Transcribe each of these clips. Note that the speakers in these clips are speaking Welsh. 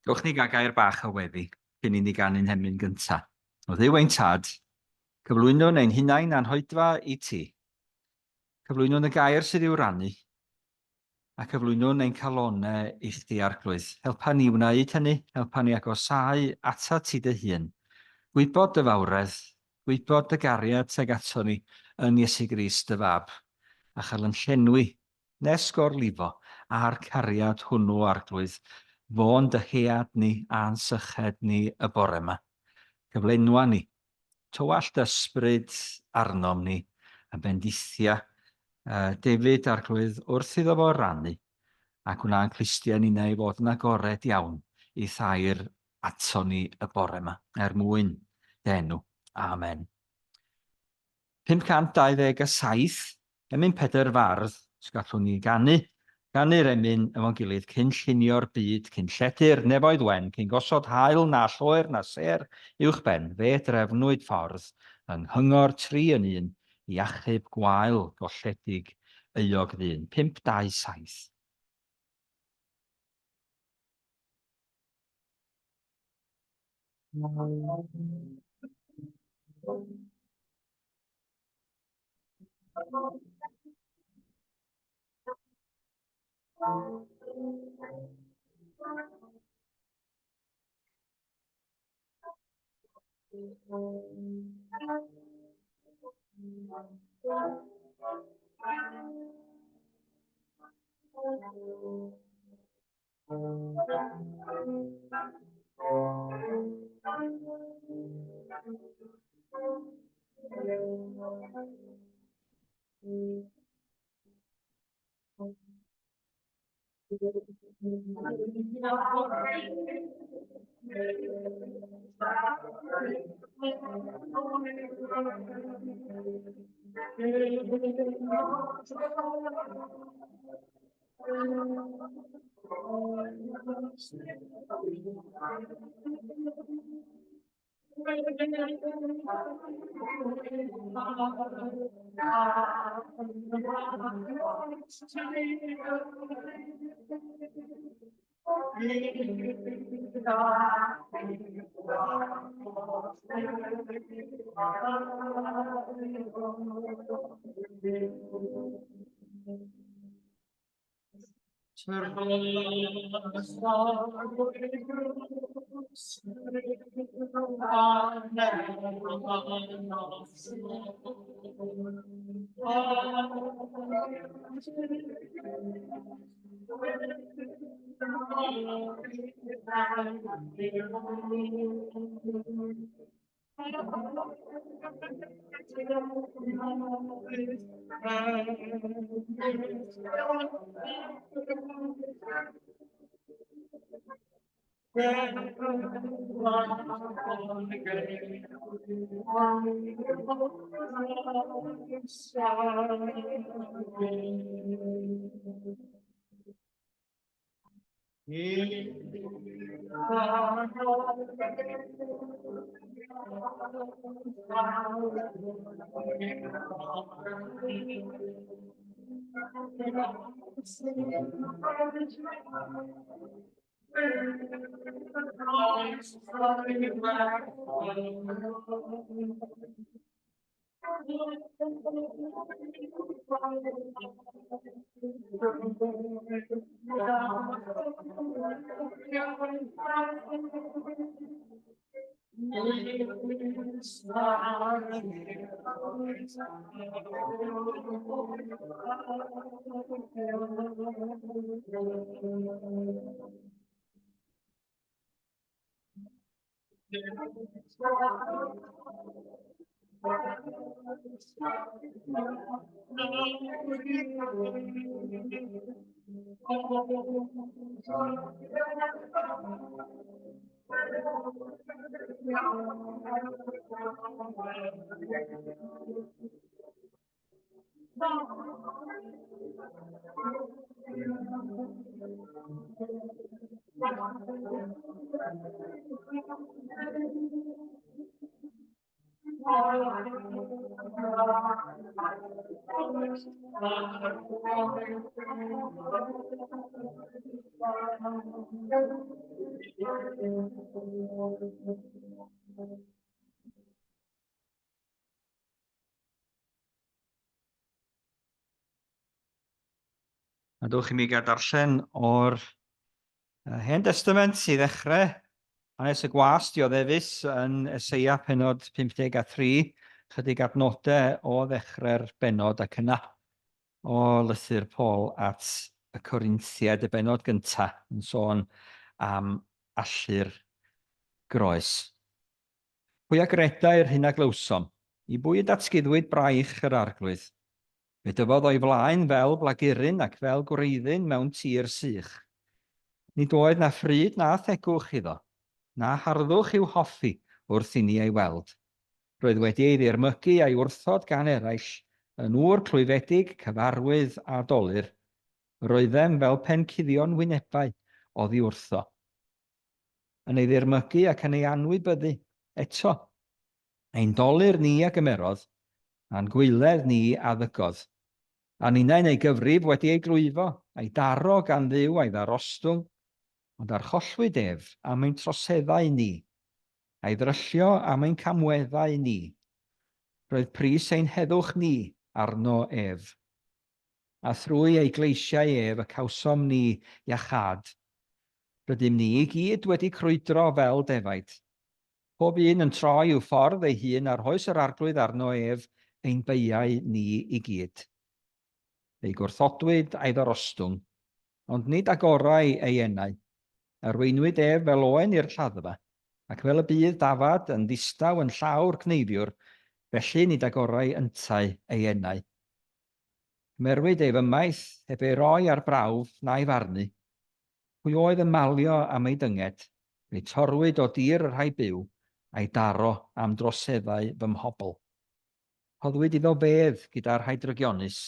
Gawch ni gael gair bach o weddi cyn i ni ganu'n hemyn gynta. O Dduw ein Tad, cyflwynwn ein hunain a'n hoedfa i ti. Cyflwynwn y gair sydd i'w rannu, a cyflwynwn ein calonau i chdi, Arglwydd. Helpa ni wneud hynny, helpa ni agosáu atat ti dy hun. Gwybod dy fawredd, gwybod dy gariad tuag ato ni yn Iesu Grist dy Fab, a chael yn llenwi nes gorlifo â'r cariad hwnnw, Arglwydd, fo'n dyhead ni a'n syched ni y bore yma. Cyflenwa ni Tywallt ysbryd arnom ni, a bendithia David, Arglwydd, wrth iddo fo rannu, a gwna'n clustiau ninnau i fod yn agored iawn i thair ato ni y bore yma, er mwyn dy enw. Amen. 527, Emyn Pedr Fardd, os gallwn ni ganu, ganu'r emyn efo'n gilydd, cyn llunio'r byd, cyn lledu'r nefoedd wen, cyn gosod haul na lloer na sêr uwch ben, fe drefnwyd ffordd yng nghyngor tri yn un i achub gwael golledig euog ddyn. 527. A dewch i mi gael darllen o'r Hen Destament i ddechrau. Hanes y gwas dioddefus yn Eseia penod 53, chydig adnodau o ddechrau'r benod ac yna o lythyr Paul at y Corinthiaid, y benod gyntaf, yn sôn am allu'r groes. Pwy a gredai'r hyn a glywsom? I bwy y datguddwyd braich yr Arglwydd? Fe dyfodd o'i flaen fel blaguryn ac fel gwreiddyn mewn tir sych. Nid oedd na phryd na thegwch iddo, na harddwch i'w hoffi wrth inni ei weld. Roedd wedi ei ddirmygu a'i wrthod gan eraill, yn ŵr clwyfedig, cyfarwydd a dolur. Roeddem fel pe'n cuddio'n wynebau oddi wrtho. Yn ei ddirmygu ac yn ei anwybyddu. Eto, ein dolur ni a gymerodd, a'n gwaeledd ni a ddygodd. A ninnau'n ei gyfrif wedi ei glwyfo, a'i daro gan Dduw a'i ddarostwng, ond archollwyd ef am ein troseddau ni, a'i ddryllio am ein camweddau ni. Roedd pris ein heddwch ni arno ef. A thrwy ei gleisiau ef y cawsom ni iachâd. Rydym ni i gyd wedi crwydro fel defaid. Pob un yn troi i'w ffordd ei hun a rhoes yr Arglwydd arno ef ein beiau ni i gyd. Fe'i gwrthodwyd a'i ddarostwng, ond nid agorai ei enau. Arweinwyd ef fel oen i'r lladdfa, ac fel y bydd dafad yn ddistaw yn llaw'r cneifiwr, felly nid agorai yntau ei enau. Cymerwyd ef ymaith, heb ei roi ar brawf na'i farnu. Pwy oedd yn malio am ei dynged? Fe'i torrwyd o dir y rhai byw, a'i daro am droseddau fy mhobl. Rhoddwyd iddo fedd gyda'r rhai drygionus,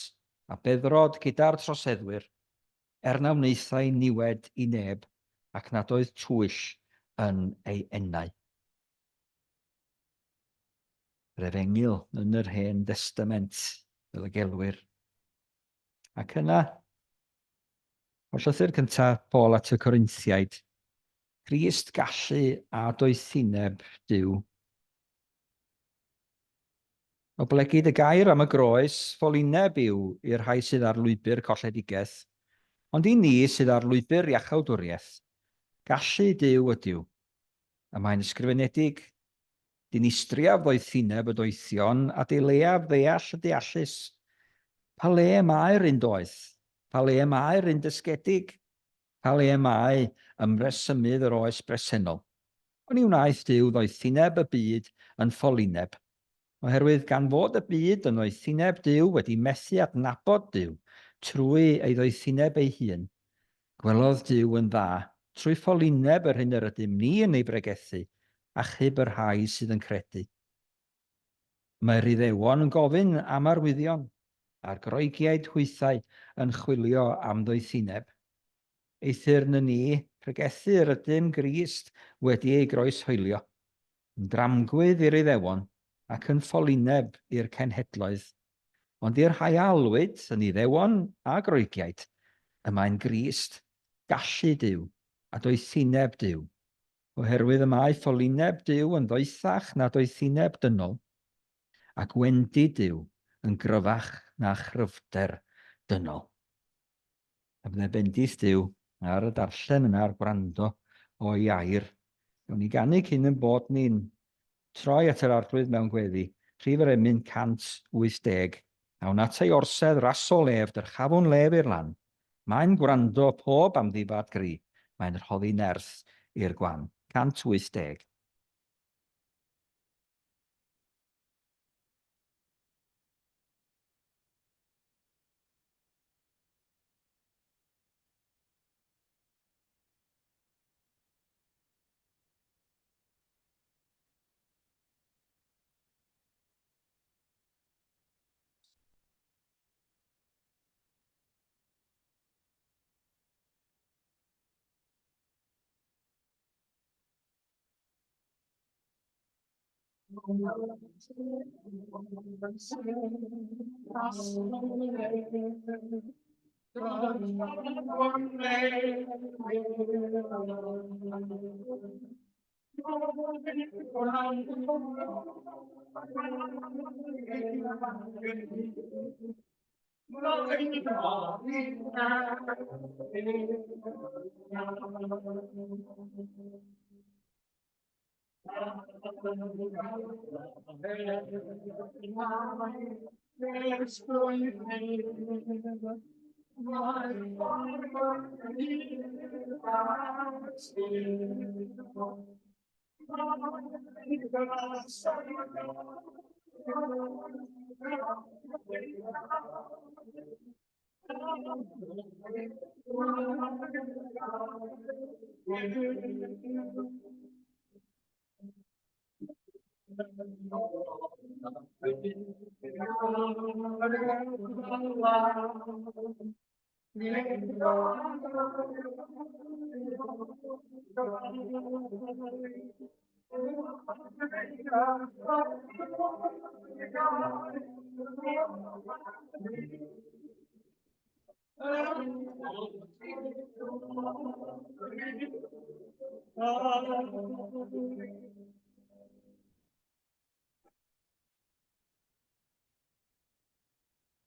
a beddrod gyda'r troseddwyr, er na wnaethai niwed i neb, ac nad oedd twyll yn ei enau. Yr Efengyl yn yr Hen Destament, fel y gelwir. Ac yna, o'r llythyr cyntaf Paul at y Corinthiaid, Crist gallu a doethineb Duw. Oblegid y gair am y groes, ffolineb yw i'r rhai sydd ar lwybr colledigaeth, ond i ni sydd ar lwybr iachawdwriaeth, gallu Duw ydyw. Y mae'n ysgrifenedig, Dinistriaf ddoethineb y doethion, a dileaf ddeall y deallus. Pa le y mae'r un doeth? Pa le y mae'r un dysgedig? Pa le y mae ymresymydd yr oes bresennol? Oni wnaeth Duw ddoethineb y byd yn ffolineb? Oherwydd gan fod y byd yn ddoethineb Duw wedi methu adnabod Duw trwy ei ddoethineb ei hun, Gwelodd Duw yn dda, trwy ffolineb yr hyn yr ydym ni yn ei bregethu, achub y rhai sydd yn credu. Mae'r Iddewon yn gofyn am arwyddion, a'r Groegiaid hwythau yn chwilio am ddoethineb. Eithr ny ni, pregethu yr ydym Grist wedi ei groeshoelio, yn dramgwydd i'r Iddewon ac yn ffolineb i'r cenhedloedd. Ond i'r rhai a alwyd yn Iddewon a Groegiaid, y mae'n Grist, gallu Duw, a doethineb Duw. Oherwydd y mae ffolineb Duw yn ddoethach na doethineb dynol, a gwendid Duw yn gryfach na chryfder dynol. A byddai bendith Duw ar y darllen yna a'r gwrando o'i air. Gawn ni ganu cyn yn bod ni'n troi at yr Arglwydd mewn gweddi. Rhif yr emyn 180. Awn at ei orsedd rasol ef, dyrchafwn lef i'r lan. Mae'n gwrando pob amddifad gry, mae'n rhoddi nerth i'r gwan. 180.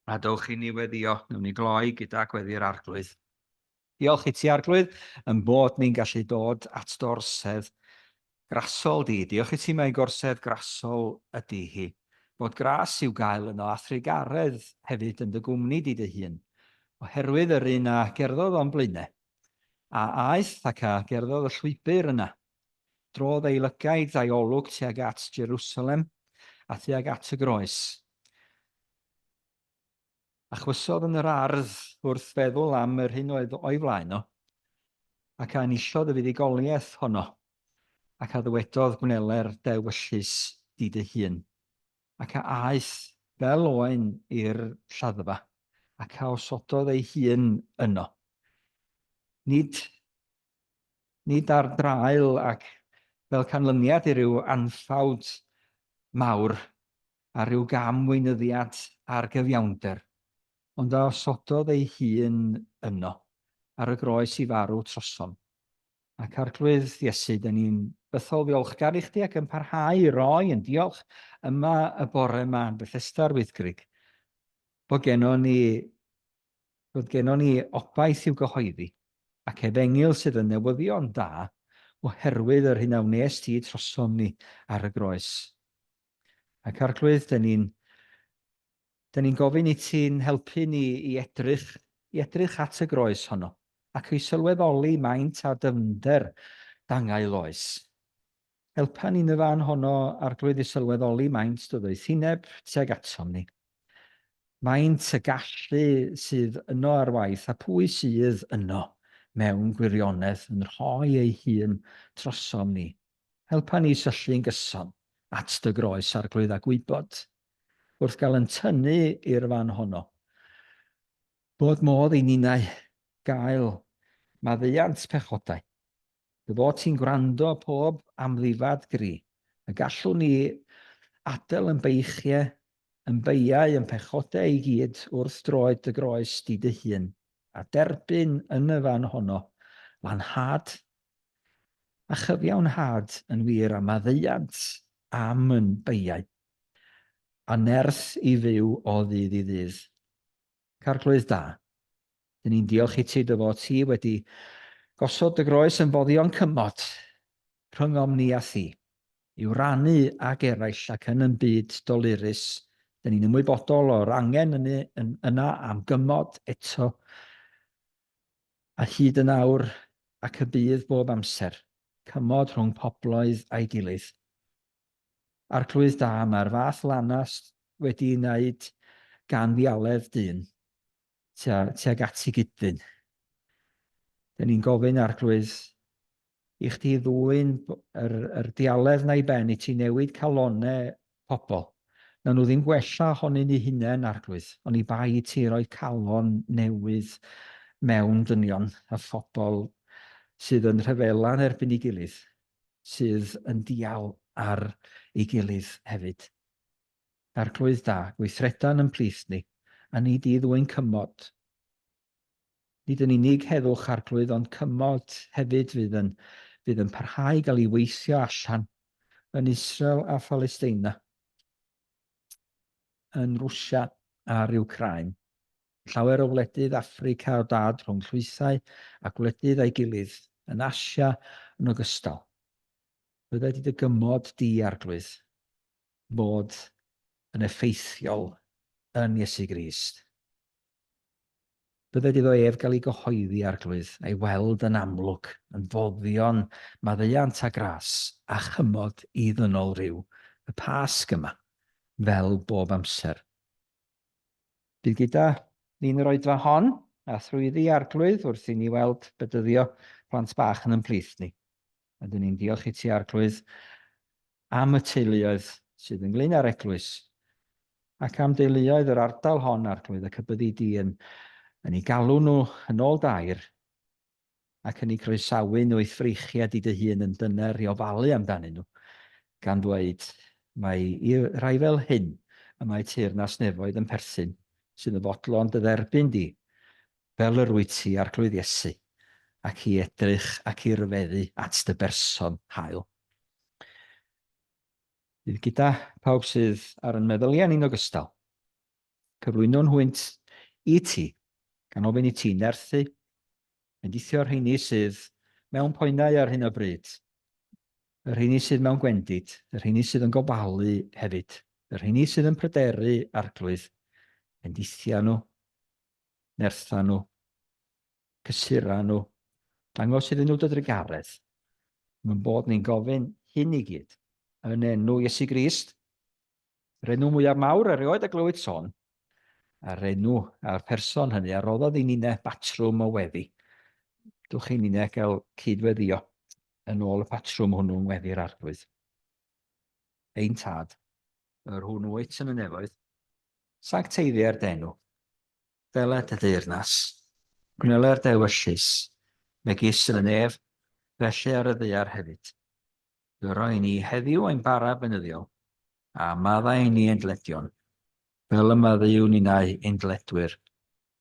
A dowch i ni weddio, wnawn ni gloi gyda gweddi'r Arglwydd. Diolch i ti, Arglwydd, yn bod ni'n gallu dod at dy orsedd grasol di. Diolch i ti mai gorsedd grasol ydy hi. Bod gras i'w gael yno a thrugaredd hefyd yn dy gwmni di dy hun, oherwydd yr un a gerddodd o'n blaenau, a aeth ac a gerddodd y llwybr yna. Drodd ei lygaid a'i olwg tuag at Jerusalem a thuag at y groes. A chwysodd yn yr ardd wrth feddwl am yr hyn oedd o'i flaen o, ac a enillodd y fuddugoliaeth honno, ac a ddywedodd, Gwneler d'ewyllys di dy hun. Ac a aeth fel oen i'r lladdfa, ac a osododd ei hun yno. Nid nid ar draul ac fel canlyniad i ryw anffawd mawr a rhyw gam weinyddiad ar gyfiawnder, ond a osododd ei hun yno, ar y groes i farw trosom. Ac Arglwydd Iesu, dyn ni'n bythol ddiolchgar i chdi ac yn parhau i roi yn diolch yma y bore yma yn Bethesda'r Wyddgrug, bod gennon ni Roedd gennon ni obaith i'w gyhoeddi, ac efengyl sydd yn newyddion da oherwydd yr hyn a wnes ti trosom ni ar y groes. Ac Arglwydd, dyn ni'n dyn ni'n gofyn i ti'n helpu ni i edrych, i edrych at y groes honno, ac i sylweddoli maint a dyfnder dangau loes. Helpa ni'n y fan honno, Arglwydd, i sylweddoli maint dy ddoethineb tuag atom ni. Maint y gallu sydd yno ar waith a pwy sydd yno mewn gwirionedd yn rhoi ei hun trosom ni. Helpa ni syllu'n gyson at dy groes, Arglwydd, a gwybod, wrth gael yn tynnu i'r fan honno, bod modd i ninnau gael maddeuant pechodau. Dy fod ti'n gwrando pob amddifad gri, y gallwn ni adael yn beichiau, yn beiau, yn pechodau i gyd wrth droed dy groes di dy hun, a derbyn yn y fan honno lanhad a chyfiawnhad yn wir a maddeuant am yn beiau, a nerth i fyw o ddydd i ddydd. Carglwydd da. Dyn ni'n diolch i ti dy fod ti wedi gosod dy groes yn foddion cymod rhyngom ni a thi, i'w rannu ag eraill ac yn yn byd dolurus. Dyn ni'n ymwybodol o'r angen yn, yn, yna am gymod eto, a hyd yn awr ac y bydd bob amser, cymod rhwng pobloedd a'i gilydd. Arglwydd da, mae'r fath lanast wedi'i wneud gan ddialedd dyn. tuag at ei gydfyn. Dyn ni'n gofyn, Arglwydd, i chdi ddwyn yr, yr dialedd na i ben, i ti newid calonau pobl. Na nhw ddim gwella ohonyn eu hunain, Arglwydd, ond i bai i ti roi calon newydd mewn dynion a phobl sydd yn rhyfela yn erbyn ei gilydd, sydd yn dial ar ei gilydd hefyd. Arglwydd da, gweithreda'n yn plith ni, a ni di ddwyn cymod. Nid yn unig heddwch Arglwydd, ond cymod hefyd fydd yn, fydd yn parhau gael ei weithio allan yn Israel a Phalesteina, yn Rwsia a'r Wcráin. Llawer o wledydd Affrica o dad rhwng llwythau a gwledydd a'i gilydd, yn Asia yn ogystal. Bydded i dy gymod di, Arglwydd, fod yn effeithiol yn Iesu Grist. Bydded iddo ef gael ei gyhoeddi, Arglwydd, a'i weld yn amlwg, yn foddion maddeuant a gras, a chymod i ddynol ryw, y Pasg yma, fel bob amser. Bydd gyda ni'n yr oedfa hon, a thrwyddi, Arglwydd, wrth i ni weld bedyddio plant bach yn yn plith ni. A dyn ni'n diolch i ti, Arglwydd, am y teuluoedd sydd ynglyn â'r eglwys, ac am deuluoedd yr ardal hon, Arglwydd, ac y byddi di yn, yn eu galw nhw yn ôl dair, ac yn eu croesawu nhw i'th freichiau di dy hun yn dyner i ofalu amdanyn nhw, gan ddweud, mae i rai fel hyn y mae teyrnas nefoedd yn perthyn, sydd yn fodlon dy dderbyn di, fel yr wyt ti, Arglwydd Iesu, ac i edrych ac i ryfeddu at dy berson hael. Bydd gyda pawb sydd ar yn meddyliau ni'n ogystal. Cyflwynwn hwynt i ti, gan ofyn i ti nerthu, bendithio'r rheini sydd mewn poenau ar hyn o bryd, y rheini sydd mewn gwendid, y rheini sydd yn gofalu hefyd, y rheini sydd yn pryderu, Arglwydd, bendithia nhw, nertha nhw, cysura nhw, dangos iddyn nhw dy drugaredd. Mae'n bod ni'n gofyn hyn i gyd yn enw Iesu Grist, yr enw mwyaf mawr erioed a glywyd sôn, a'r enw a'r person hynny a roddodd i ninne batrwm o weddi. Dwch i ninne gael cyd-weddio yn ôl y patrwm hwnnw yng ngweddi'r Arglwydd. Ein Tad, yr hwn wyt yn y nefoedd, sancteiddier d'enw, deled dy deyrnas, gwneler dy ewyllys, megis yn y nef, felly ar y ddaear hefyd. Dyro i ni heddiw ein bara beunyddiol, a maddau i ni ein dyledion, fel y maddeuwn ninnau ein dyledwyr,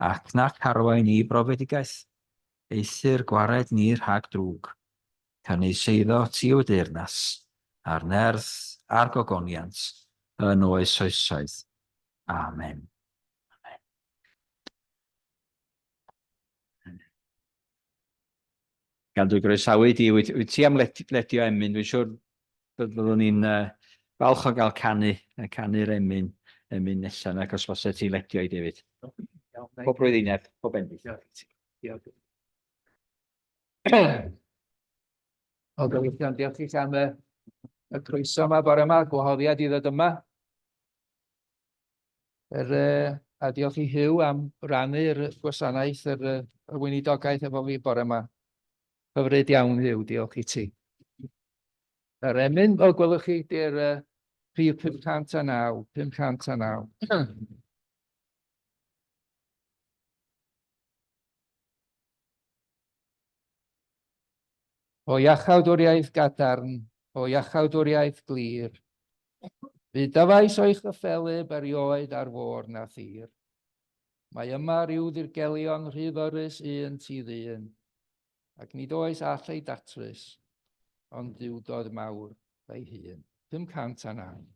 ac nac arwain ni i brofedigaeth, eithr gwared ni rhag drwg. Canys eiddo ti yw y deyrnas, a'r nerth, a'r gogoniant, yn oes oesoedd. Amen. Amen. Gan dwi groesawu di, wyt, wyt ti am ledio emyn? Dwi'n siŵr byddwn ni'n uh, falch o gael canu, canu'r emyn, emyn nesaf, ac os fysa ti ledio i David. Pob rwyddineb, pob bendith. Diolch. O, gyfeillion, diolch i chi am y, y croeso yma bore yma, gwahoddiad i ddod yma. Er, uh, a diolch i Huw am rannu'r gwasanaeth, yr, y weinidogaeth efo fi bore yma. Hyfryd iawn, Huw, diolch i ti. Yr emyn, fel gwelwch chi, di'r uh, rhif 509, 509. O iachawdwriaeth gadarn, o iachawdwriaeth glir, fu dyfais o'i chyffelyb erioed ar fôr na thir. Mae yma ryw ddirgelion rhy fyrrus un ti ddyn, ac nid oes all ei datrys, ond Duwdod mawr ei hun. 509.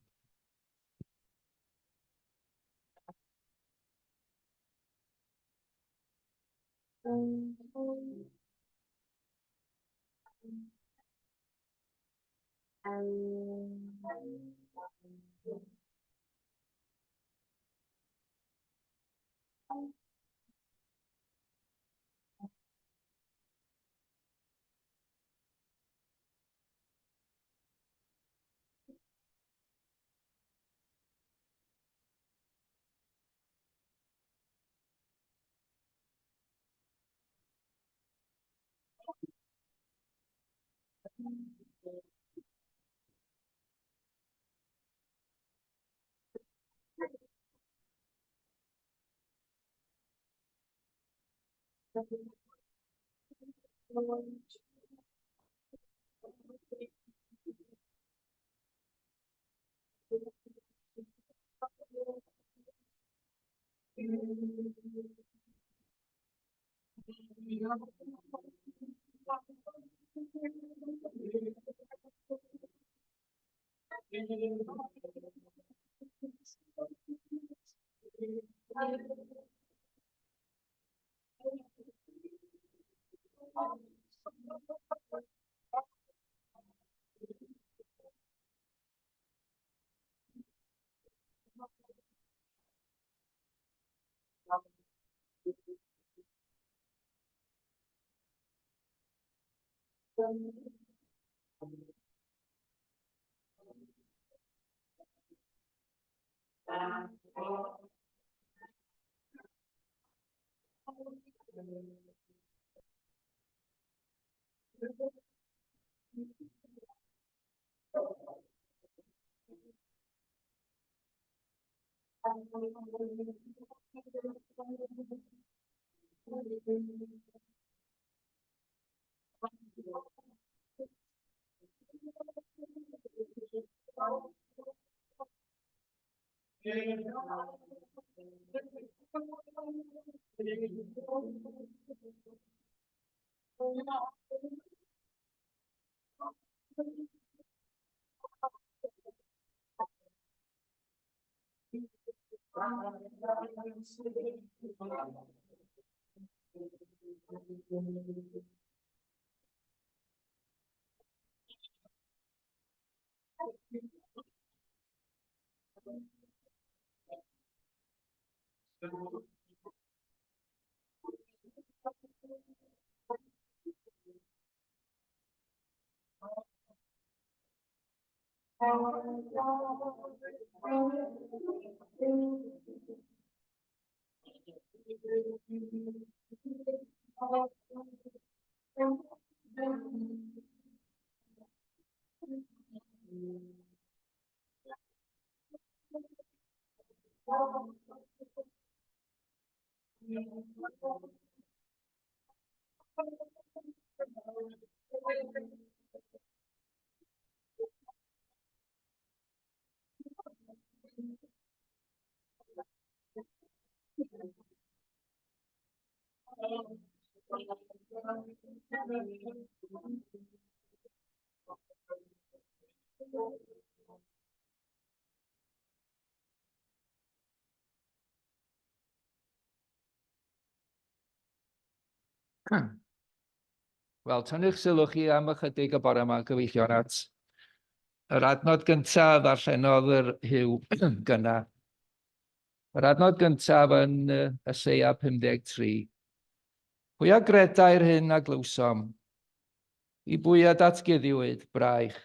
Wel, tynnwch sylw chi am ychydig y bore yma, gyfeillion, at yr adnod gyntaf ddarllenodd yr Huw gynna. Yr adnod gyntaf yn Eseia 53. Pwy a gredai'r hyn a glywsom? I bwy a datguddiwyd braich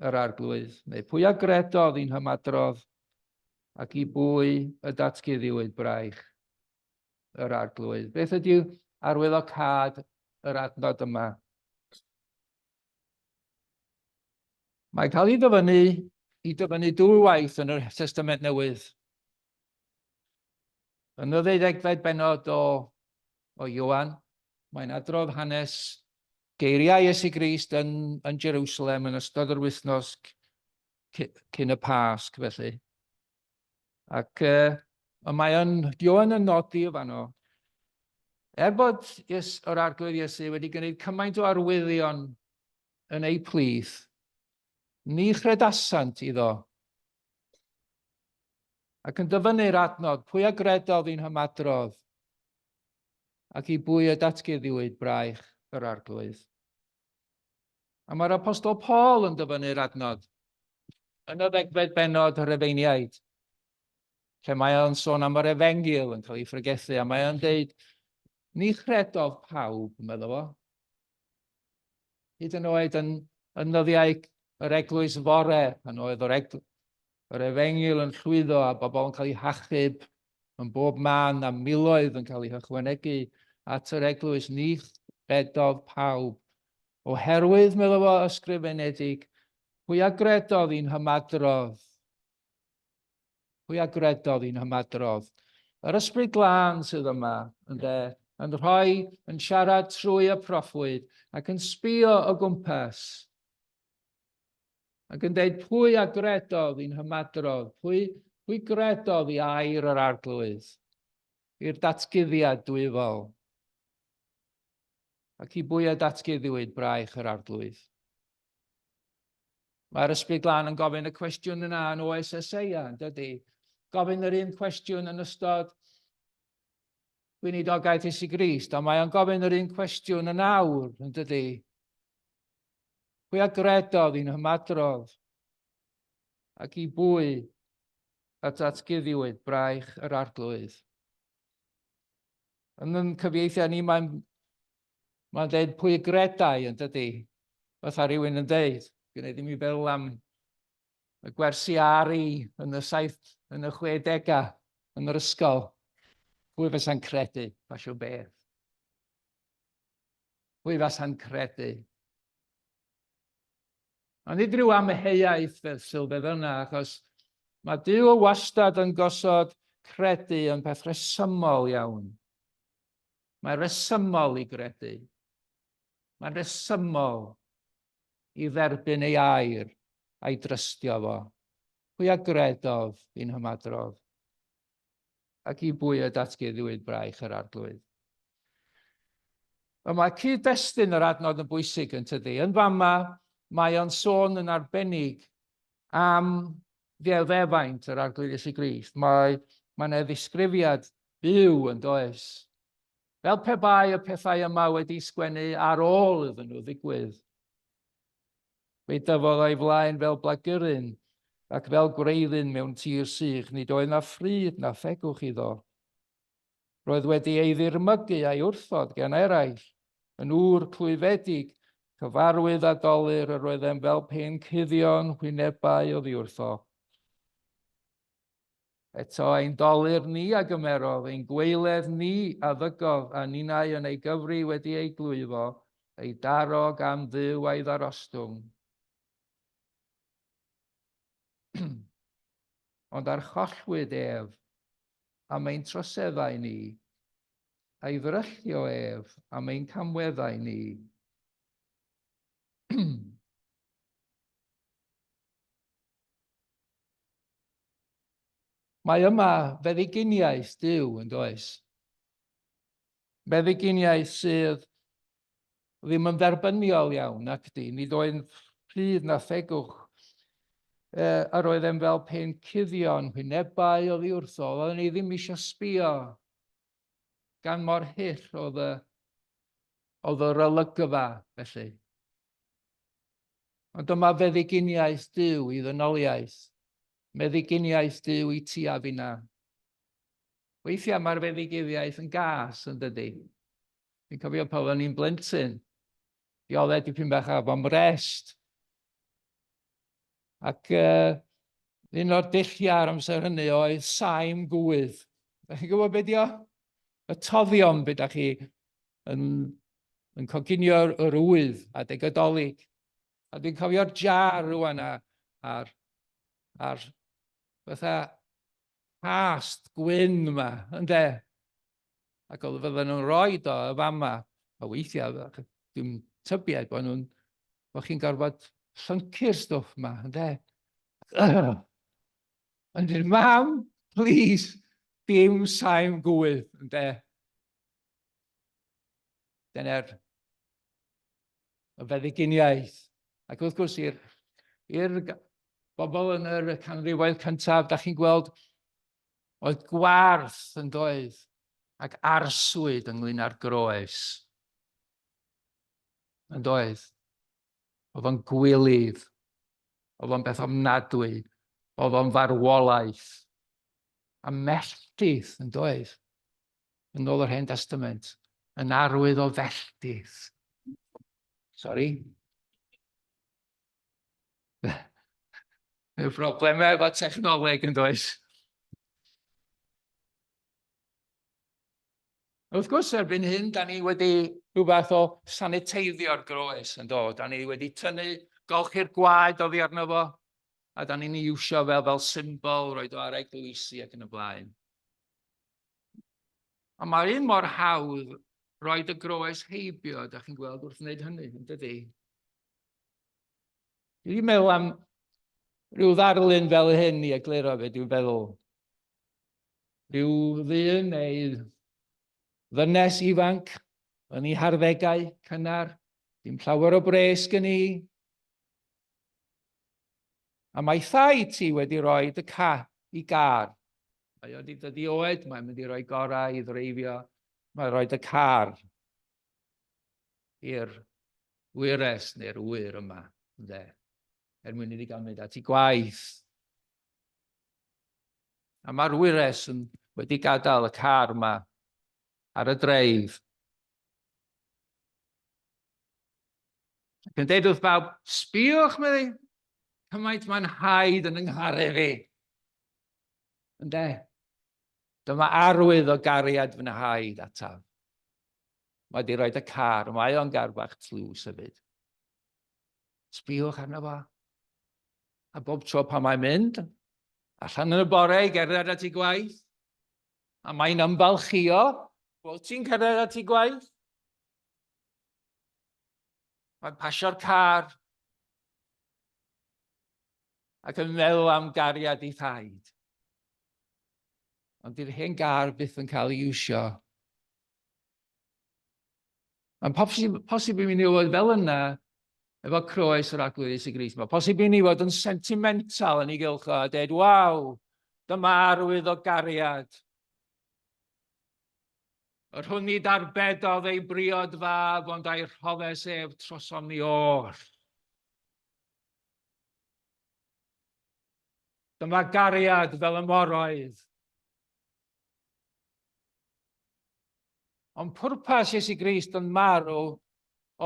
yr Arglwydd? Neu pwy a gredodd i'n hymadrodd? Ac i bwy y datguddiwyd braich yr Arglwydd? Beth ydy arwyddocâd yr adnod yma? Mae'n cael ei ddyfynnu i dyfynnu dwy waith yn y Testament Newydd. Yn y ddeuddegfed bennod o, o Ioan, mae'n adrodd hanes geiriau Iesu Grist yn, yn Jerusalem yn ystod yr wythnos cyn y Pasg, felly. Ac uh, mae yn, Ioan yn nodi o fanno, er bod Ies, yr Arglwydd Iesu wedi gwneud cymaint o arwyddion yn eu plith, ni chredasant iddo. Ac yn dyfynnu'r adnod, pwy a gredodd i'n hymadrodd, ac i bwy y datguddiwyd braich yr Arglwydd. A mae'r apostol Paul yn dyfynnu'r adnod yn y ddegfed bennod yr Efeiniaid, lle mae o'n sôn am yr efengyl yn cael ei phregethu, a mae o'n deud, ni chredodd pawb, meddwl fo. Hyd yn oed yn, yn nyddiau yr eglwys fore, pan oedd yr, egl yr efengyl yn llwyddo a bobl yn cael eu hachub yn bob man a miloedd yn cael eu hychwanegu at yr eglwys, ni chredodd pawb. Oherwydd, meddwl fo ysgrifenedig, pwy a gredodd i'n hymadrodd? Pwy a gredodd i'n hymadrodd? Yr Ysbryd Glân sydd yma, ynde, yn rhoi, yn siarad trwy y proffwyd ac yn sbio o gwmpas. Ac yn dweud pwy a gredodd i'n hymadrodd, pwy, pwy gredodd i air yr arglwydd, i'r datguddiad dwyfol. Ac i bwy a datguddiwyd braich yr Arglwydd? Mae'r Ysbryd Glân yn gofyn y cwestiwn yna yn oes Eseia, yn dydy? Gofyn yr un cwestiwn yn ystod gweinidogaeth Iesu Grist, a mae o'n gofyn yr un cwestiwn yn awr, yn dydy? Pwy a gredodd i'n hymadrodd? Ac i bwy a datguddiwyd braich yr Arglwydd? Yn yn cyfieithiau ni, mae'n Mae'n dweud pwy y gredai, yn dydy? Fatha rhywun yn dweud, gwneud i mi feddwl am y gwersi ari yn y saith, yn y chwedegau, yn yr ysgol. Pwy fysa'n credu, ffasiwn beth? Pwy fasa'n credu? Ond nid rhyw amheuaeth fel sylwedd yna, achos mae Duw wastad yn gosod credu yn peth rhesymol iawn. Mae'n rhesymol i gredu. Mae'n rhesymol i dderbyn ei air a'i drystio fo. Pwy a gredodd i'n hymadrodd? Ac i bwy y datguddiwyd braich yr Arglwydd? Y mae cyd-destun yr adnod yn bwysig yn tydi. Yn fama, mae o'n sôn yn arbennig am ddioddefaint yr Arglwydd Iesu Grist. Mae mae yna ddisgrifiad byw yn does. Fel pe bai y pethau yma wedi sgwennu ar ôl iddyn nhw ddigwydd. Fe dyfodd o'i flaen fel blaguryn ac fel gwreiddyn mewn tir sych, nid oedd na phryd na thegwch iddo. Roedd wedi ei ddirmygu a'i wrthod gan eraill, yn ŵr clwyfedig, cyfarwydd a dolur yr oeddem fel pe'n cuddio'n hwynebau oddi wrtho. Eto ein dolur ni a gymerodd, ein gwaeledd ni a ddygodd, a ninnau yn ei gyfri wedi ei glwyfo, ei daro gan Dduw a'i ddarostwng. Ond archollwyd ef am ein troseddau ni, a'i ddryllio ef am ein camweddau ni. Mae yma feddyginiaeth Duw, yn does? Meddyginiaeth sydd ddim yn dderbyniol iawn, ac di. Nid oedd rhydd na thegwch. E, yr oedd e'n fel pe'n cuddio'n hwynebau oddi wrtho. Oedden ni ddim eisiau sbio gan mor hyll oedd y, oedd yr olygfa, felly. Ond dyma feddyginiaeth Duw i ddynoliaeth. Meddyginiaeth Duw i ti a finna. Weithiau mae'r feddyginiaeth yn gas, yn dydy? Fi'n cofio pan oeddwn i'n blentyn, dioddef dipyn bach efo mrest. Ac uh, un o'r dulliau ar amser hynny oedd saim gwydd. Da chi'n gwybod beth dio? Y toddion beth da chi yn, yn coginio'r yr ŵydd adeg y Dolig. A dwi'n cofio'r jar rwan a, a'r, a'r fatha past gwyn yma, ynde? Ac oedd fydden nhw'n rhoi do y fama, a weithiau, dwi'n tybied bod nhw'n, bod chi'n gorfod llyncu'r stwff yma, ynde? Ond dweud, mam, please, dim saim gwydd, ynde? Dyna'r y feddyginiaeth. Ac wrth gwrs, i'r i'r bobl yn yr canrifoedd cyntaf, da chi'n gweld, oedd gwarth yn doedd ac arswyd ynglyn â'r groes. Yn doedd. Oedd o'n gwilydd. Oedd o'n beth ofnadwy. Oedd o'n farwolaeth. A melltith yn doedd. Yn ôl yr Hen Testament. Yn arwydd o felltith. Sorry. Y broblemau efo technoleg yn does? Wrth gwrs, erbyn hyn, da ni wedi rhyw fath o saniteiddio'r groes yn do. Da ni wedi tynnu, golchi'r gwaed oddi arno fo, a da ni'n ei iwsio fel, fel symbol, roed o ar eglwysi ac yn y blaen. Ond mae'r un mor hawdd roed y groes heibio, da chi'n gweld wrth wneud hynny, yn dydy? Dwi wedi meddwl am rhyw ddarlun fel hyn i egluro fe, dwi'n feddwl. Rhyw ddyn neu ddynes ifanc. Yn ei harddegau cynnar, dim llawer o bres gen i. A mae thaid ti wedi rhoi dy ca i gar. Mae o wedi dod i oed, mae'n mynd i roi gorau i ddreifio. Mae'n rhoi dy car i'r wyres neu'r wyr yma, ynde, er mwyn iddi gael mynd at ei gwaith. A mae'r wyres yn wedi gadael y car yma ar y dreif. Ac yn deud wrth bawb, sbiwch, meddi, cymaint mae'n haid yn yngharu fi. Ynde? Dyma arwydd o gariad fy nhaid ataf. Mae di roed y car, mae o'n gar bach tlws hefyd. Sbiwch arno fo. A bob tro pan mae'n mynd, allan yn y bore i gerdded at ei gwaith, a mae'n ymfalchio bod ti'n cerdded at ei gwaith. Mae'n pasio'r car ac yn meddwl am gariad ei thaid. Ond di'r hen gar byth yn cael ei iwsio. Mae'n posib, posib i mi fod fel yna efo croes yr Arglwydd Iesu Grist. Mae'n posib i ni fod yn sentimental yn ei gylch o a dweud, waw, dyma arwydd o gariad. Yr hwn nid arbedodd ei briod fab, ond a'i rhoddes ef trosom ni oll. Dyma gariad fel y moroedd. Ond pwrpas Iesu Grist yn marw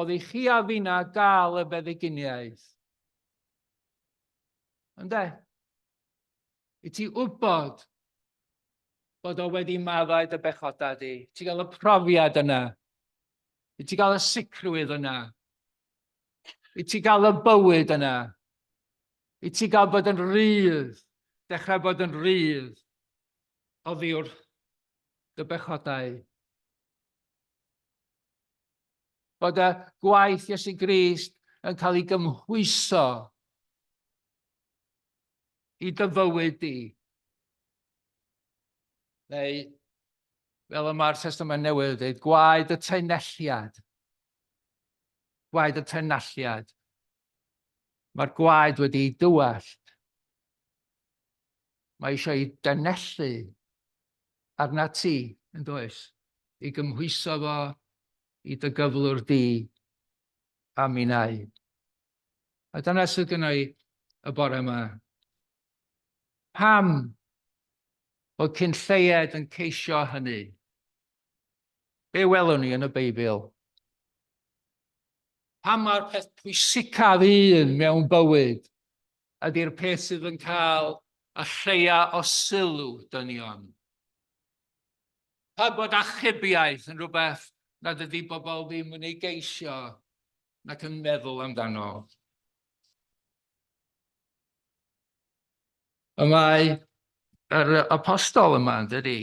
oedd i chi a finna gael y feddyginiaeth. Ynde? I ti wybod bod o wedi maddau dy bechodau di. Ti gael y profiad yna. I ti gael y sicrwydd yna. I ti gael y bywyd yna. I ti gael bod yn rhydd, dechrau bod yn rhydd oddi wrth dy bechodau. Bod y gwaith Iesu Grist yn cael ei gymhwyso i dy fywyd di. Neu, fel y mae'r Testament Newydd yn dweud, gwaed y taenelliad. Gwaed y taenelliad. Mae'r gwaed wedi ei dywallt. Mae eisiau ei danellu arna ti, yn does? I gymhwyso fo i dy gyflwr di a minnau. A dyna sydd gynna i y bore yma. Pam bod cyn lleied yn ceisio hynny? Be welwn ni yn y Beibl? Pam mae'r peth pwysicaf un mewn bywyd ydy'r peth sydd yn cael y lleia o sylw dynion? Pam bod achubiaeth yn rhywbeth nad ydy bobl ddim yn ei geisio nac yn meddwl amdano? Y mae yr apostol yma, yn dydy,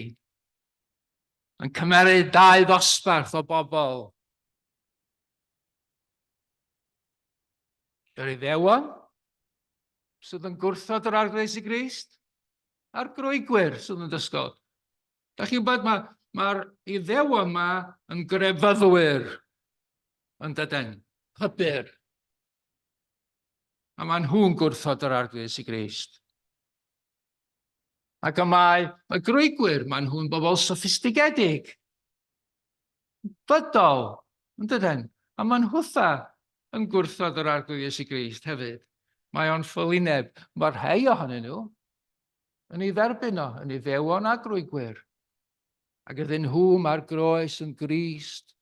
yn cymeryd dau ddosbarth o bobl. Yr Iddewon, sydd yn gwrthod yr Arglwydd Iesu Grist, a'r Groegwyr sydd yn dysgod. Da chi'n gwybod, mae'r ma, Iddewon yma yn grefyddwyr, yn dydyn, pybyr. A maen nhw'n gwrthod yr Arglwydd Iesu Grist. Ac y mae y Groegwyr, maen nhw'n bobl soffistigedig, bydol, yn dydyn? A maen nhwtha yn gwrthod yr Arglwydd Iesu Grist hefyd. Mae o'n ffolineb. Mae rhai ohonyn nhw yn ei dderbyn o, yn ei ddewon a Groegwyr. Ac iddyn nhw mae'r groes yn Grist,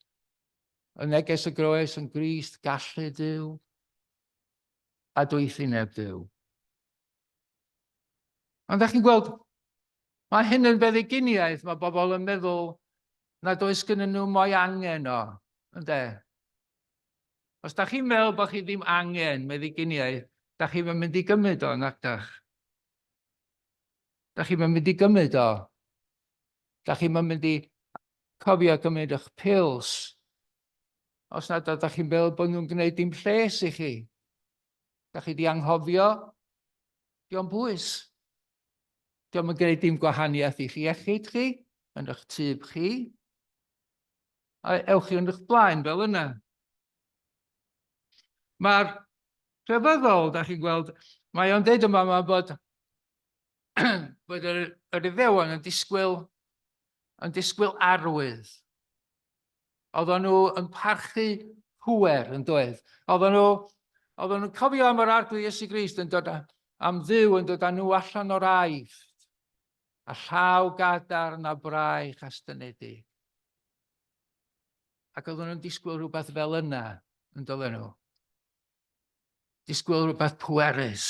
y neges y groes yn Grist, gallu Duw a doethineb Duw. Ond da chi'n gweld, mae hyn yn feddyginiaeth, mae bobl yn meddwl nad oes gynnyn nhw mo'i angen o, ynde? Os da chi'n meddwl bod chi ddim angen meddyginiaeth, da chi'n mynd i gymryd o, nac dach? Da chi'n mynd i gymryd o. Da chi'n mynd i cofio gymryd eich pils. Os nad ydych chi'n meddwl bod nhw'n gwneud dim lles i chi. Da chi di anghofio? Dio'm bwys. Dio'm yn gwneud dim gwahaniaeth i'ch iechyd chi, yn eich tyb chi. A ewch chi yn eich blaen fel yna. Mae'r crefyddol, da chi'n gweld, mae o'n deud yma ma bod, bod yr, yr Iddewon yn disgwyl, yn disgwyl arwydd. Oedden nhw yn parchu pŵer yn doedd. Oedden nhw, oedden nhw'n cofio am yr Arglwydd Iesu Grist yn dod â, am Dduw yn dod â nhw allan o'r aifft a llaw gadarn a braich astynedig. Ac oedden nhw'n disgwyl rhywbeth fel yna, yn dylen nhw. Disgwyl rhywbeth pwerus.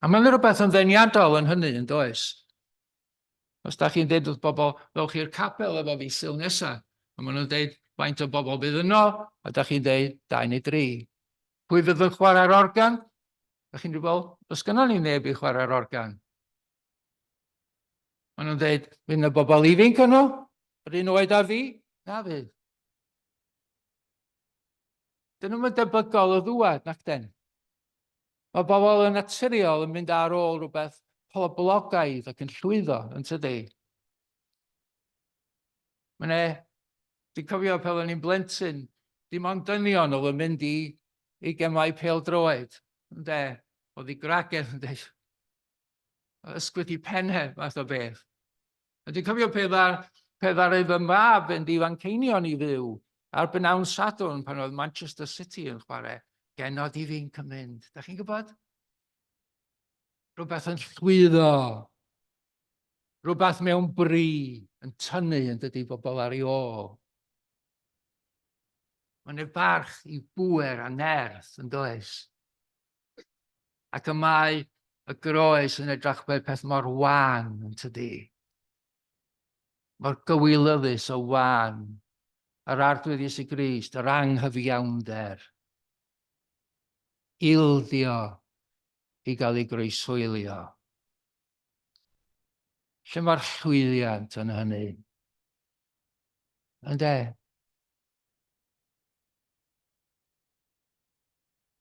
A mae'n rhywbeth yn ddeniadol yn hynny, yn does? Os da chi'n dweud wrth bobl, ddewch i'r capel efo fi Sul nesa, a maen nhw'n dweud faint o bobl bydd yno, a da chi'n dweud dau neu dri. Pwy fydd yn chwarae'r organ? Da chi'n dweud, wel, does gynnon ni neb i chwarae'r organ. Maen nhw'n dweud, fydd yna bobl ifinc yno, yr un oed â fi? Na fydd. Dyn nhw'n debygol o ddŵad, nac den. Mae bobl yn naturiol yn mynd ar ôl rhywbeth poblogaidd ac yn llwyddo, yn tydi? Mae'n e, dwi'n cofio pan o'n i'n blentyn, dim ond dynion oedd yn mynd i, i gemau pêl-droed, ynde? Oedd i gwragedd yn dweud, ysgwyd i penne, fath o beth. A dwi'n cofio pe dda, pe ddaru fy mab fynd i Fanceinion i fyw ar b'nawn Sadwrn pan oedd Manchester City yn chwarae, genod i fi'n cymryd. Da chi'n gwybod? Rhywbeth yn llwyddo. Rhywbeth mewn bri yn tynnu yn dydy bobl ar ei ôl. Mae'n ei barch i bŵer a nerth yn does. Ac y mae y groes yn edrach fel peth mor wan yn tydi. Mor gywilyddus o wan. Yr Arglwydd Iesu Grist, yr anghyfiawnder. Ildio i gael ei groeshoelio. Lle mae'r llwyddiant yn hynny? Ynde?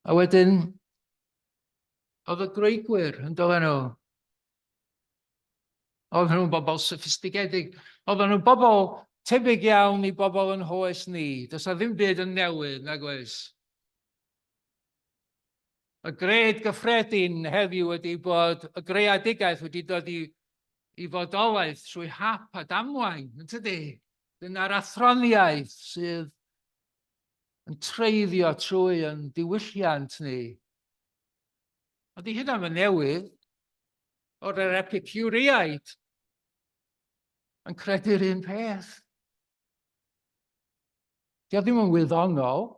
A wedyn, oedd y Groegwyr yn dod nhw. Oedden nhw'n bobl soffistigedig. Oedden nhw'n bobl tebyg iawn i bobl yn hoes ni. Does na ddim byd yn newydd, nag oes? Y gred gyffredin heddiw ydy bod y greadigaeth wedi dod i, i fodolaeth trwy hap a damwain, yn tydi? Dyna'r athroniaeth sydd yn treiddio trwy yn diwylliant ni. Ond di hynna yn newydd o'r yr Epicuriaid yn credu'r un peth. Di o ddim yn wyddonol.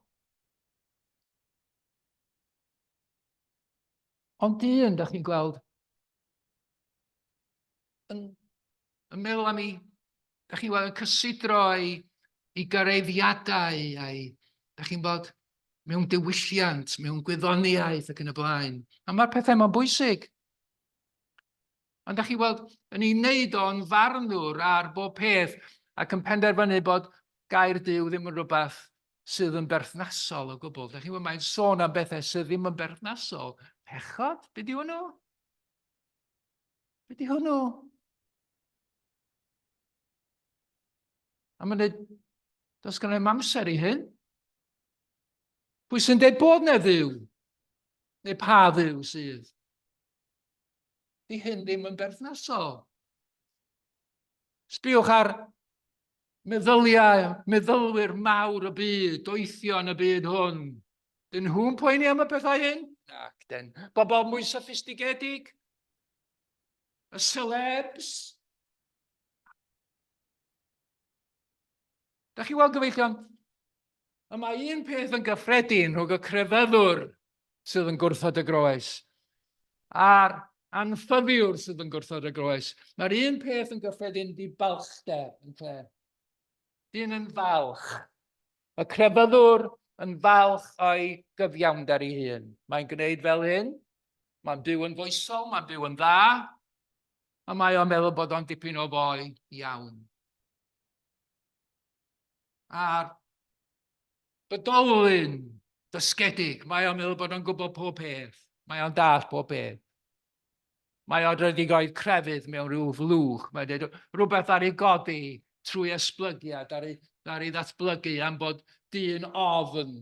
Ond dyn, da chi'n gweld, yn, yn meddwl am ei, da chi'n gweld, yn cysidro ei, ei gyraeddiadau a'i, da chi'n bod, mewn diwylliant, mewn gwyddoniaeth ac yn y blaen. A mae'r pethau ma'n bwysig. Ond da chi'n weld, yn ei wneud o'n farnwr ar bob peth ac yn penderfynu bod gair Duw ddim yn rhywbeth sydd yn berthnasol o gwbl. Da chi'n weld, mae'n sôn am bethau sydd ddim yn berthnasol. Pechod? Be di hwnnw? Be di hwnnw? A mae'n dweud, does gen i'm amser i hyn. Pwy sy'n dweud bod na ddiw? Neu pa ddiw sydd? Di hyn ddim yn berthnasol. Sbiwch ar meddyliau, meddylwyr mawr y byd, doethion y byd hwn. Dyn nhw'n poeni am y pethau hyn? Nac, den. Bobl mwy soffistigedig? Y celebs? Da chi weld gyfeillion, y mae un peth yn gyffredin rhwng y crefyddwr sydd yn gwrthod y groes a'r anffyddiwr sydd yn gwrthod y groes. Mae'r un peth yn gyffredin di balchder, yn lle. Dyn yn falch. Y crefyddwr yn falch o'i gyfiawnder ei hun. Mae'n gwneud fel hyn, mae'n byw yn foesol, mae'n byw yn dda, a mae o'n meddwl bod o'n dipyn o foi iawn. A'r bydolyn dysgedig, mae o'n meddwl bod o'n gwybod pob peth. Mae o'n dall pob peth. Mae o'n rhaid i goed crefydd mewn rhyw flwch. Mae'n dweud rhywbeth ar ei godi trwy esblygiad, ar ei... Ddaru ddatblygu am bod dyn ofn,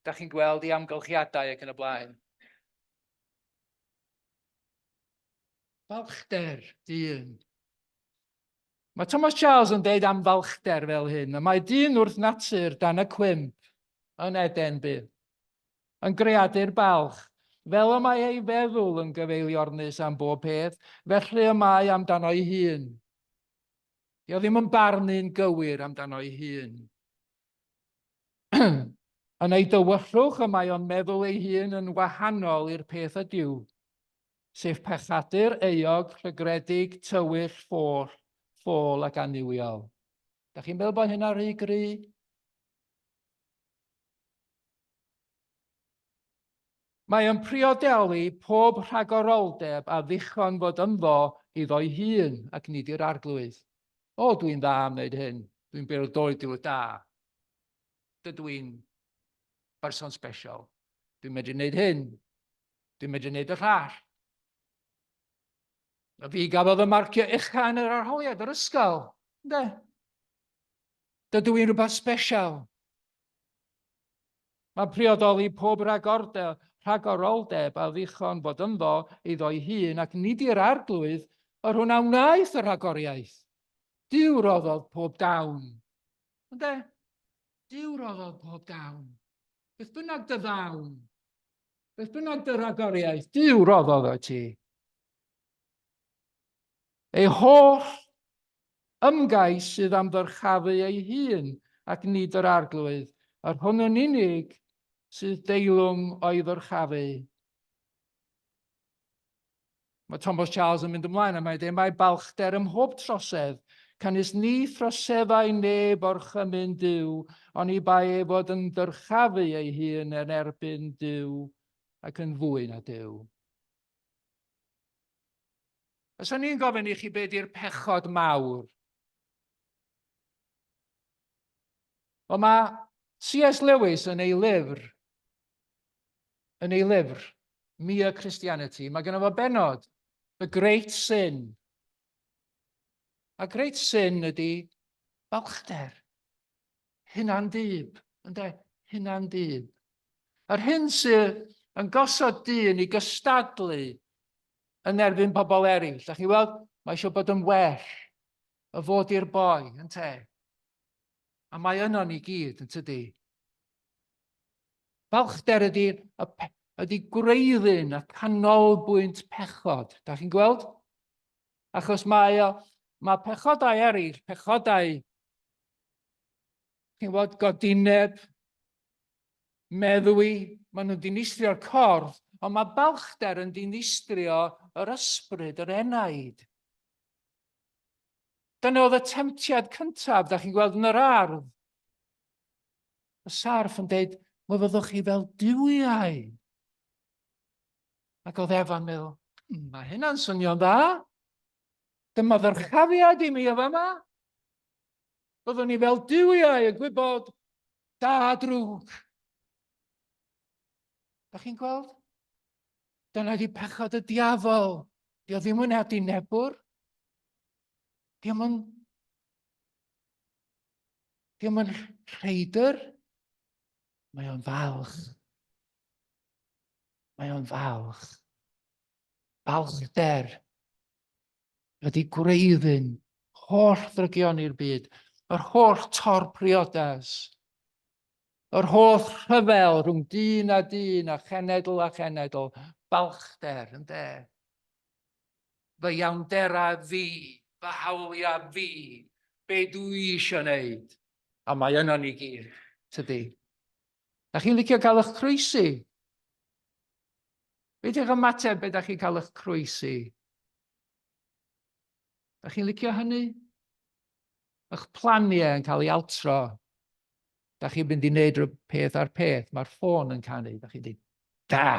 da chi'n gweld i amgylchiadau ac yn y blaen. Balchder dyn. Mae Thomas Charles yn deud am falchder fel hyn, y mae dyn wrth natur dan y cwymp yn Eden bydd, yn greadur balch, fel y mae ei feddwl yn gyfeiliornus am bob peth, felly y mae amdano'i hun. Di o ddim yn barnu'n gywir amdano'i hun. Yn ei dywyllwch y mae o'n meddwl ei hun yn wahanol i'r peth ydyw. sef pechadur, euog, llygredig, tywyll, ffôl, ffôl ac annuwiol. Da chi'n meddwl bod hynna rhy gry? Mae yn priodelu pob rhagoroldeb a ddichon fod ynddo iddo'i hun ac nid i'r arglwydd. O, dwi'n dda am wneud hyn. Dwi'n bêl-droediwr da. Dydw i'n berson special. Dwi'n medru wneud hyn. Dwi'n medru wneud y llall. A fi gafodd y marcio ucha yn yr arholiad yr ysgol. Ynde? Dydw i'n rhywbeth special. Mae priodoli pob rhagorde, rhagoroldeb a ddichon fod ynddo iddo'i hun ac nid i'r arglwydd yr hwn a wnaeth y rhagoriaeth. Duw roddodd pob dawn. Ynde? Duw roddodd pob dawn. Beth bynnag dy ddawn, Beth bynnag dy ragoriaeth, Duw roddodd o ti. Ei holl ymgais sydd am ddyrchafu ei hun ac nid yr arglwydd, yr hwn yn unig sydd deilwng o'i ddyrchafu. Mae Thomas Charles yn mynd ymlaen a mae'n dweud mae balchder ym mhob trosedd, canys ni throseddai neb orchymyn Duw, oni bai ei fod yn dyrchafu ei hun yn erbyn Duw ac yn fwy na Duw. Os o'n i'n gofyn i chi be di'r pechod mawr, Wel mae C.S. Lewis yn ei lyfr yn ei lyfr, Mere Christianity, mae genno fo benod, The Great Sin. A Great Sin ydy balchder, hunan-dyb, ynde, hunan-dyb. Yr hyn sydd yn gosod dyn i gystadlu yn erbyn pobl eraill. Da chi weld, mae eisiau bod yn well, y fod i'r boi, ynte. A mae yno ni gyd, yn tydi. Balchder ydy, ydy gwreiddyn a canolbwynt pechod. Da chi'n gweld? Achos mae, mae pechodau eraill, pechodau, chi'n gwybod, godineb, meddwi, maen nhw'n dinistrio'r corff, ond mae balchder yn dinistrio yr ysbryd, yr enaid. Dyna oedd y temtiad cyntaf, da chi'n gweld yn yr ardd. Y sarff yn deud, mae fyddwch chi fel duwiau. Ac oedd Efa'n meddwl, mae hynna'n swnio'n dda. Dyma ddyrchafiad i mi o fama. Byddwn ni fel duwiau yn gwybod da a drwg. Da chi'n gweld? Dyna di pechod y diafol. Di o ddim yn adinebwr. Di o'm yn Di o'm yn rheidr. Mae o'n falch. Mae o'n falch. Balchder ydy gwreiddyn holl ddrygion i'r byd, yr holl tor priodas, yr holl rhyfel rhwng dyn a dyn a chenedl a chenedl, balchder, ynde? Fy iawndera fi, fy hawliau fi, be dwi eisiau wneud. A mae yno ni gyd, tydi. Da chi'n licio cael eich croesi? Be di'ch ymateb be da chi'n cael eich croesi? Da chi'n licio hynny? Eich planiau yn cael ei altro. Da chi'n mynd i wneud rhyw peth ar peth. Mae'r ffôn yn canu. Da chi'n dweud, da!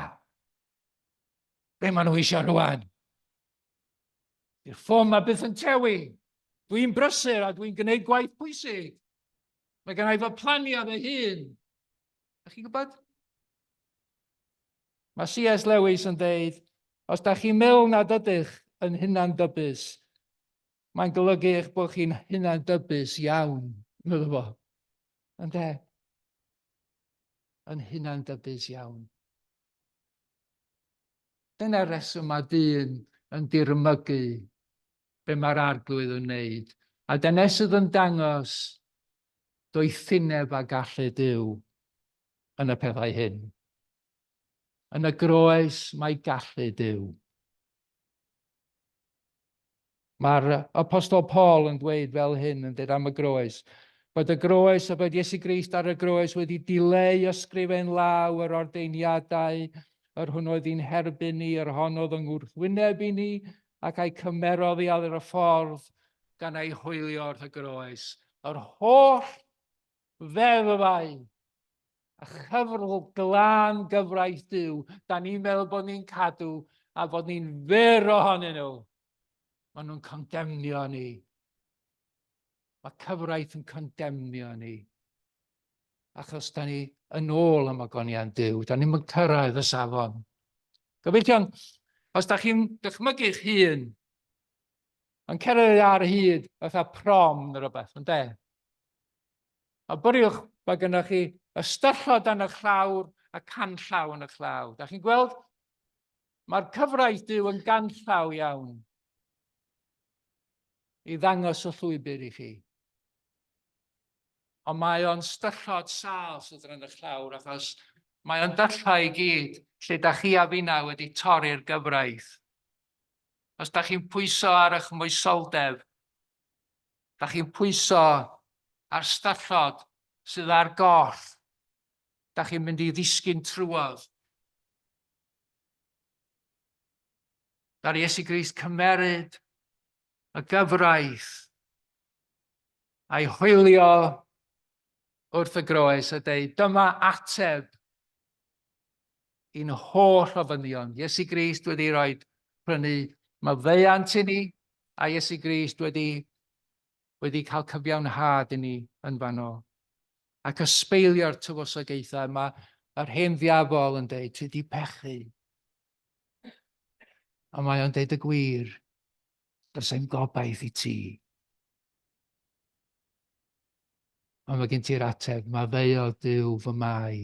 Be maen nhw eisiau rwan? Di'r ffôn ma byth yn tewi. Dwi'n brysur a dwi'n gwneud gwaith pwysig. Mae gen i fy planiau fy hun. Ydych chi'n gwybod? Mae C.S. Lewis yn deud, os da chi'n meddwl nad ydych yn hunan dybus, mae'n golygu eich bod chi'n hunan dybus iawn, meddwl fo. Ynde? Yn hunan dybus iawn. Dyna'r reswm mae dyn yn dirmygu be mae'r arglwydd yn wneud. A dyna sydd yn dangos doethineb a gallu Duw yn y pethau hyn. Yn y groes mae gallu Duw. Mae'r apostol Paul yn dweud fel hyn yn dweud am y groes, bod y groes a bod Iesu Grist ar y groes wedi dileu ysgrifen law yr ordeiniadau, yr hwn oedd i'n herbyn ni, yr hon oedd yng ngwrthwyneb i ni, ac a'i cymerodd i ar y ffordd gan ei hoelio wrth y groes. Yr holl ddeddfau a chyfrol glân gyfraith Duw, da ni'n meddwl bod ni'n cadw a bod ni'n fyr ohonyn nhw. Maen nhw'n condemnio ni. Mae cyfraith yn condemnio ni. Achos da ni yn ôl am ogoniant Duw, da ni'n cyrraedd y safon. Gyfeillion, os da chi'n dychmygu'ch hun yn cerdded ar hyd fatha prom neu rhywbeth, yn de? A bwriwch, mae gennych chi ystyllod yn eich llawr a canllaw yn eich llaw. Da chi'n gweld? Mae'r cyfraith Duw yn ganllaw iawn i ddangos y llwybr i chi. Ond mae o'n styllod sâl sydd yn eich llawr achos mae o'n dyllau i gyd lle da chi a finna wedi torri'r gyfraith. Os da chi'n pwyso ar eich moesoldeb, Da chi'n pwyso ar styllod sydd ar goll. Da chi'n mynd i ddisgyn trwodd. Dar Iesu Grist cymeryd y gyfraith a'i hoelio wrth y groes a deud, dyma ateb i'n holl ofynion. Iesu Grist wedi rhoi prynu maddeuant i ni, a Iesu Grist wedi, wedi cael cyfiawnhad i ni yn fanno. Ac ysbeilio'r tywysogaethau yma, yr hen ddiafol yn deud, ti di pechu. A mae o'n deud y gwir, does ein gobaith i ti. Ond mae gen ti'r ateb, maddeuodd Duw fy mai.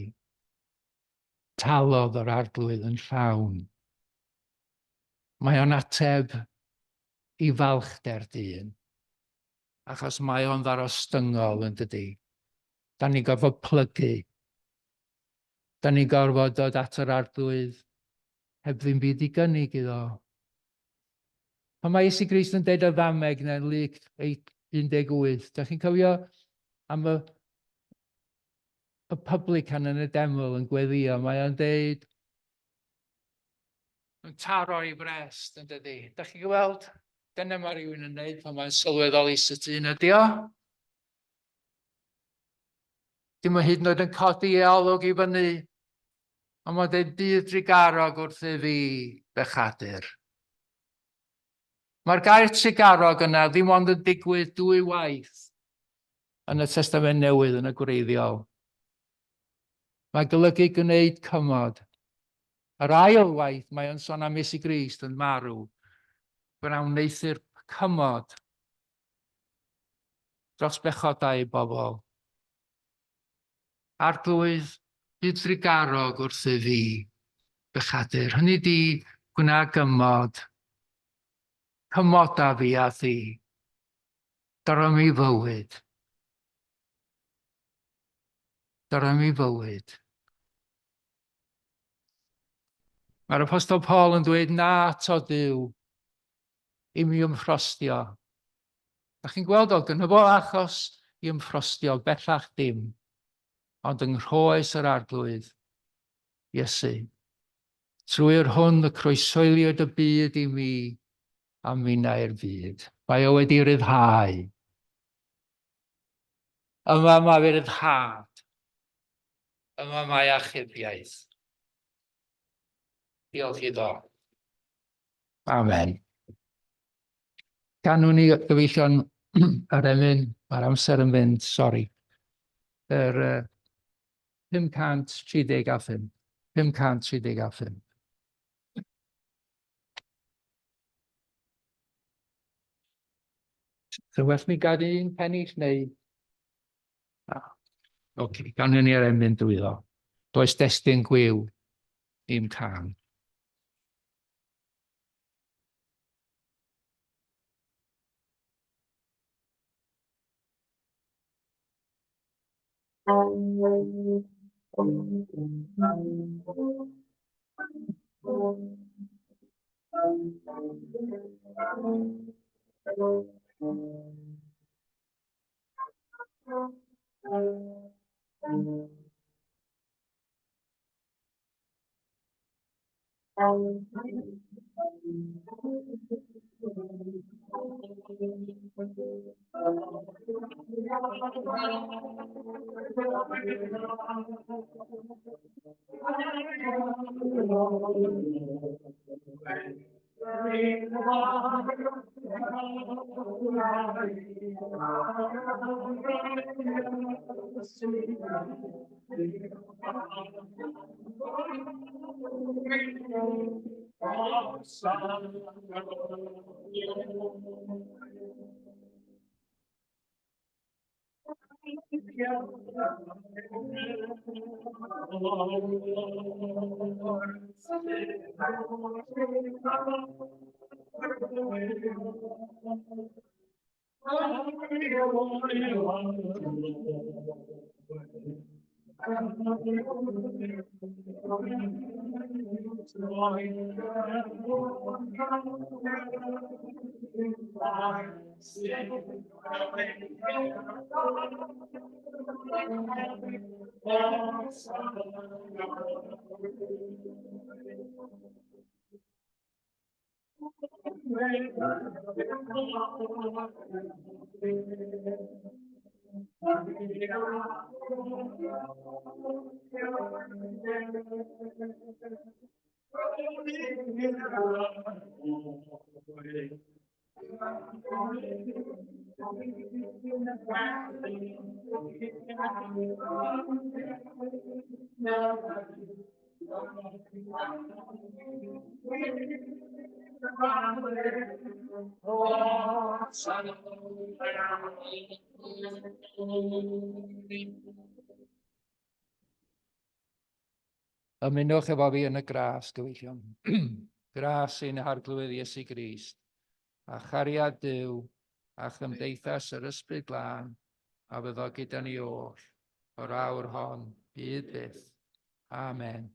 Talodd yr arglwydd yn llawn. Mae o'n ateb i falchder dyn, achos mae o'n ddarostyngol yn dydy. Da ni'n gorfod plygu. Da ni'n gorfod dod at yr arglwydd heb ddim byd i gynnig iddo. Pan mae Iesu Grist yn deud y ddameg yn Luc 18, da chi'n cofio am y y publican yn y deml yn gweddio, mae o'n deud, yn taro ei frest, yn dydi. Da chi'n gweld? Dyna mae rhywun yn neud pan mae'n sylweddoli sut un ydi o. Dim yn hyd yn oed yn codi ei olwg i fyny, ond mae'n dweud bydd drugarog wrth i fi bechadur. Mae'r gair trugarog yna ddim ond yn digwydd dwy waith yn y Testament Newydd yn y gwreiddiol. Mae golygu gwneud cymod. Yr ail waith mae o'n sôn am Iesu Grist yn marw, gwnawn wneuthur cymod dros bechodau ei bobl. Arglwydd, bydd drugarog wrthyf fi, bechadur. Hynny di, gwna gymod, cymoda fi a thi. Dyro mi fywyd. Dyro mi fywyd. Mae'r Apostol Paul yn dweud na ato Duw i mi ymffrostio. Da chi'n gweld o, gynno fo achos i ymffrostio bellach dim, ond yng nghroes yr Arglwydd, Iesu. Trwy'r hwn y croeshoeliwyd y byd i mi a minnau'r byd. Mae o wedi rhyddhau. Yma mae fe ryddhad. Yma mae achubiaeth. Diolch iddo. Amen. Ganwn ni gyfeillion yr emyn, mae'r amser yn fynd, sori. Yr uh, 535. 535. So well mi gael un pennill neu... Ah. Oce, okay, gan hynny ar emyn drwyddo. Does destun gwiw i'm can. Ymunwch efo fi yn y gras, gyfeillion. Gras ein Harglwydd Iesu Grist, a chariad Duw, a chymdeithas yr Ysbryd Glân, a fyddo gyda ni oll, o'r awr hon, hyd byth. Amen.